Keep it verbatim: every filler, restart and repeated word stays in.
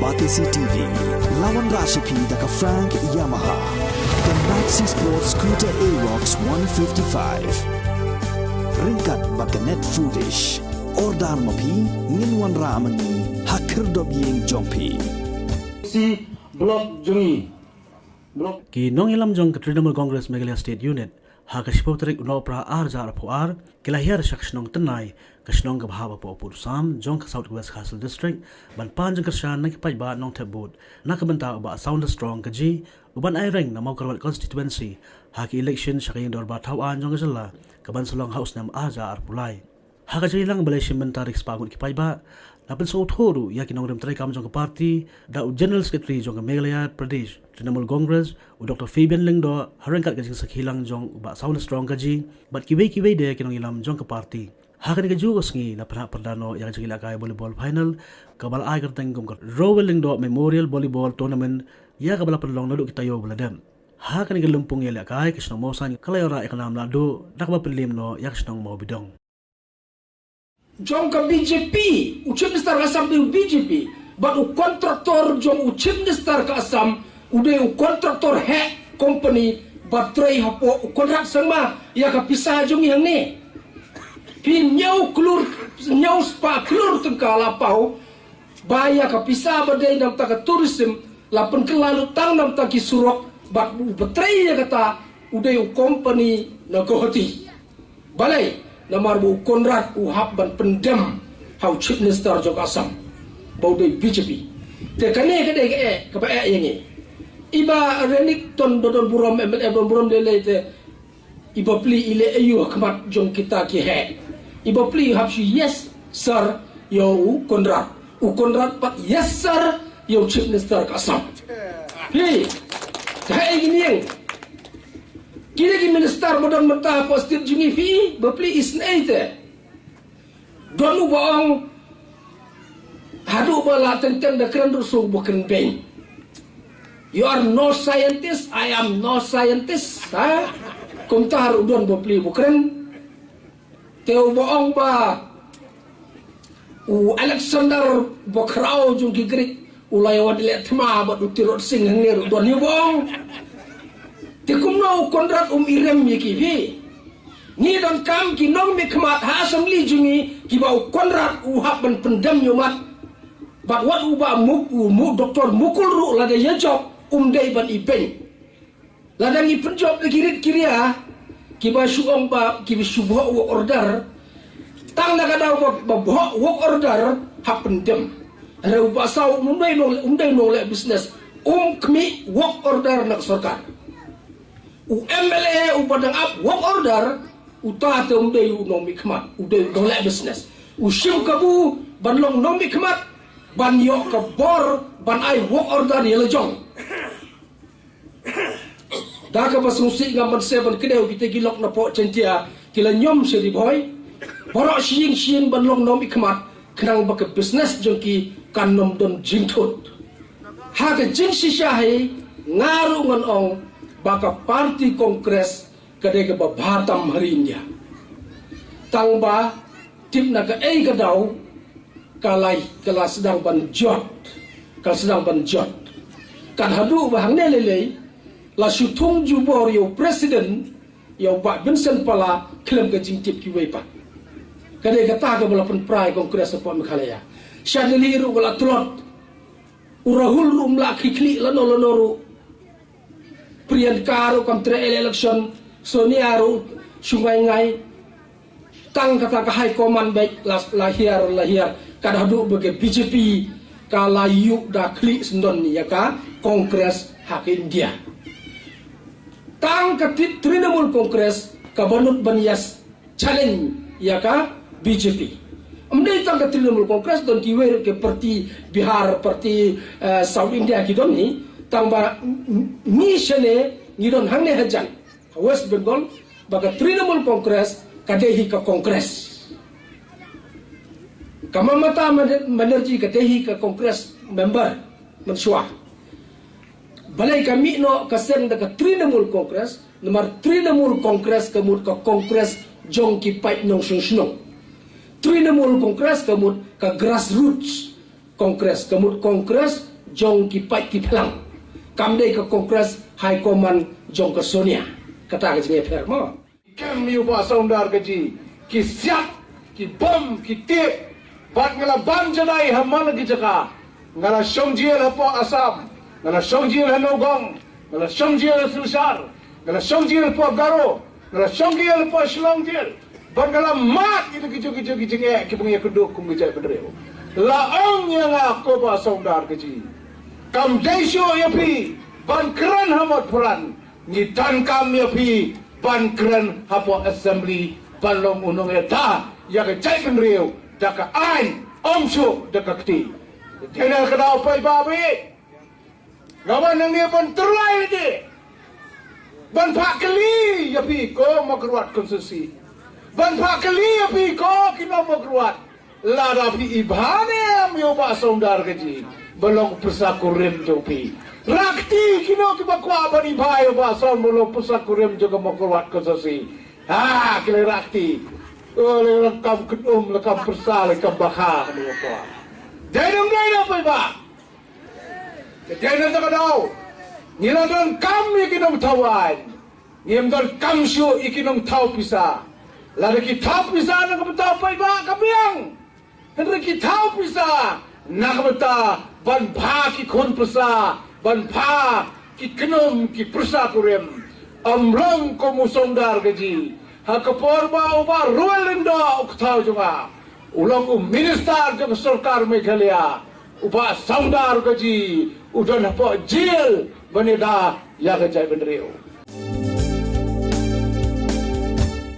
Batesi T V, la wanrah sha phi da ka Frank Yamaha, ka Maxi Sport Scooter Aerox one fifty-five. Ryngkat bad ka Net Foodish. Order ma phi, ngin wanrah ma ngi ha khyrdop ïing jong phi. Si block jong ngi. Block. Ki nongïalam jong ka Trinamool Congress Meghalaya State Unit ha ka shiphew tarik u Nohprah ar hajar arphew ar ki la hiar sha ka shnong Tynnai, ka shnong kaba hap hapoh Pud Sam jong ka South West Khasi Hills District, ban pan jingkyrshan na ki paidbah nongthep vote na ka bynta u Bah Soundarstrong Kaji, u ban aireng na Mawkyrwat Constituency ha ka election sha ka Ïingdorbar Thaw Aiñ jong ka jylla, ka ban sa long ha u snem ar hajar arphew lai. Ha ka jingïalang ba la shim bynta da ki spah ngut ki paidbah, la pynsngewthuh ruh ïa ki nongrim treikam jong ka party da u General Secretary jong ka Meghalaya Pradesh Trinamool Congress, u Doctor Fabian Lyngdoh, ha ryngkat ka jingsakhi lang jong u Bah Soundarstrong Kaji bad kiwei kiwei de ki nongïalam jong ka party. Ha kane kajuh ka sngi la pynhap pyrda noh ïa ka jingïalehkai volleyball final kaba la ai kyrteng kum ka Rowell Lyngdoh Memorial Volleyball Tournament, ïa kaba la pynlong naduh ki taïew ba la dep. Ha kane ka lympung ïalehkai, ka shnong Mawsaiñ ka la ïoh rah ïa ka nam lahduh da kaba pynliem noh ïa ka shnong Mawbydong. Jong ka B J P, u Chief Minister ka Assam dei u B J P, bad u kontraktor jong u Chief Minister ka Assam u dei u kontraktor heh company ba trei hapoh u Conrad Sangma. Ïa ka pisa jong ngi hangne, phi, hynñiew klur, hynñiew spah klur tyngka la paw, ba ïa ka pisa ba dei na bynta ka tourism la pynkylla lut tang na bynta ki surok, bad u ba trei ïa kata u dei u company na Guwahati. Balei? Namar ba u Conrad u hap ban pyndem ha u Chief Minister jong ka Assam ba u dei B J P. Te kane ka dei ka eh, kaba eh ïa ngi. I Bah Renikton Dodon Burom, M L A Dodon Burom, lei lei te, i bapli i leh aïu ha khmat jong kita ki heh? I bapli hap shu yes sir ïa u Conrad. U Conrad pat yes sir ïa u Chief Minister ka Assam. Phi, kaei ki nieng? Kine ki minister ba don mynta hapoh state jong ngi, phi, bapli isynei te. Don uba ong, haduh ba la teng teng da kren ruh shu ba kren beiñ. You are no scientist, I am no scientist, ha? Kumta ruh don bapli ba kren. Te uba ong ba u Alexander ba khraw jong ki Greek u la ïa wan leh thma bad u Tirot Sing hangne ruh don hi uba ong. Te kumno u Conrad um irem ïa ki, phi? Ngi donkam ki nongmihkhmat ha assembly jong ngi kiba u Conrad u hap ban pyndem ïa u mat. Bad wat u Bah Muk, u Muk, Doctor Mukul ruh lada ïa jop um dei ban ibeiñ. Lada ngi pynjop da ki rit ki ria kiba shu ong ba kiba shu bhoh work order, tang na ka daw ba, ba bhoh work order hap pyndem. Hynrei u Bah Saw um dei nong, um dei nongleh business, um khmih work order na ka sorkar. U M L A uba dang ap work order, uta te um dei u nongmihkhmat, u dei u nongleh business. U shim kabu ban long nongmihkhmat, ban ïoh ka bor ban ai work order ïa la jong. Da kaba sngewsih ngam ban seh ban kdew, kita ki lok na poh Jaintia ki la ñiom sha Ri Bhoi baroh shi ïing shi ïing ban long nongmihkhmat, khnang ba ka business jong ki kan ym don jingthut. Ha ka jingshisha hi nga ruh ngan ong ba ka party Congress ka dei kaba bha tam ha ri India. Tang ba tip na kaei ka daw ka la, ka la sdang ban jot, ka la sdang ban jot. Kat haduh ba hangne lei lei la shu thung jubor ïa u president, ïa u Bah Vincent Pala, khlem ka jingtip kiwei pat. Ka dei kata kaba la pynpra ïa Congress hapoh Meghalaya. Sha Delhi ruh ka la tlot. U Rahul ruh um lah khlieh lano lano ruh. Priyanka ruh kam treh election, Sonia ruh shu ngai ngai. Tang kata ka high command beit la, la hiar, la hiar. Kat haduh ba ka B J P ka la ïuh da khlieh sngewdon ïa ka Congress ha ka India. Tang ka Tri-, Trinamool Congress kaba nud ban ïa challenge ïa ka B J P. Ym dei tang ka Trinamool Congress, don kiwei ruh ki party Bihar, party, eh, South India ki don hi. Tang ba ngi shane ngi don hangne hajan West Bengal, ba ka Trinamool Congress ka dei hi ka Congress. Ka Mamata Banerjee ka dei hi ka Congress member mynshuwa. Balei ka mih noh ka seng da ka Trinamool Congress, namar Trinamool Congress ka mut ka Congress jong ki paid nongshong shnong. Trinamool Congress ka mut ka grassroots Congress, ka mut Congress jong ki paid ki phlang. Kam dei ka Congress High Command jong ka Sonia. Kata ka jingïapher mo. Kem ïa u Bah Sawdar Kaji, ki siat, ki bom, ki tip. Bad nga la bam jadai ha man la ki jaka. Nga la shong jel hapoh Assam, nga la shong jel ha Nagaon, nga la shong jel ha Silchar, nga la shong jel hapoh Garo, nga la shong jel hapoh Shillong jel. Bad nga la mad ïa ki jong ki jong ki jingeh kiba ngi ïakynduh kum ki jaitbynriew. La ong ïa nga ko Bah Sawdar Kaji, kam dei shuh ïa phi ban kren ha mot pran. Ngi donkam ïa phi ban kren hapoh Assembly ban long u nongïada ïa ka jaitbynriew da ka aiñ, ym shuh da ka kti. Te na ka daw paidbah, nga wan hangne ban tyrwa ïa lade, ban phah kylli ïa phi ko Mawkyrwat Constituency, ban phah kylli ïa phi ko ki nong Mawkyrwat. Lada phi i bha ne em ïa u Bah Sawdar Kaji ba long pyrsa kurim jong phi? Rah kti kino kiba kwah ban i bha ïa u Bah Sawdar ba long pyrsa kurim jong ka Mawkyrwat Constituency. Ha, ki la rah kti. O, la kam kut um, la kam pyrsa, la kam bakha, kane ka kwah. Dei nang dei na paidbah. Te na kata ka daw, ngi la donkam ïa ki nongthaw aiñ. Ngim donkam shuh ïa ki nongthaw pisa. Lada ki thaw pisa na ka bynta paidbah ka biang. Hynrei ki thaw pisa na ka bynta ban bha ki khun pisa, ban bha ki kynum ki pyrsa kurim. Ym long kum u Sawdar Kaji. Ha ka por ba u Bah Ruel Lyngdoh u kthaw jong nga, u long u minister jong ka sorkar Meghalaya, u Bah Sawdar Kaji u don hapoh jel ban ïada ïa ka jaitbynriew.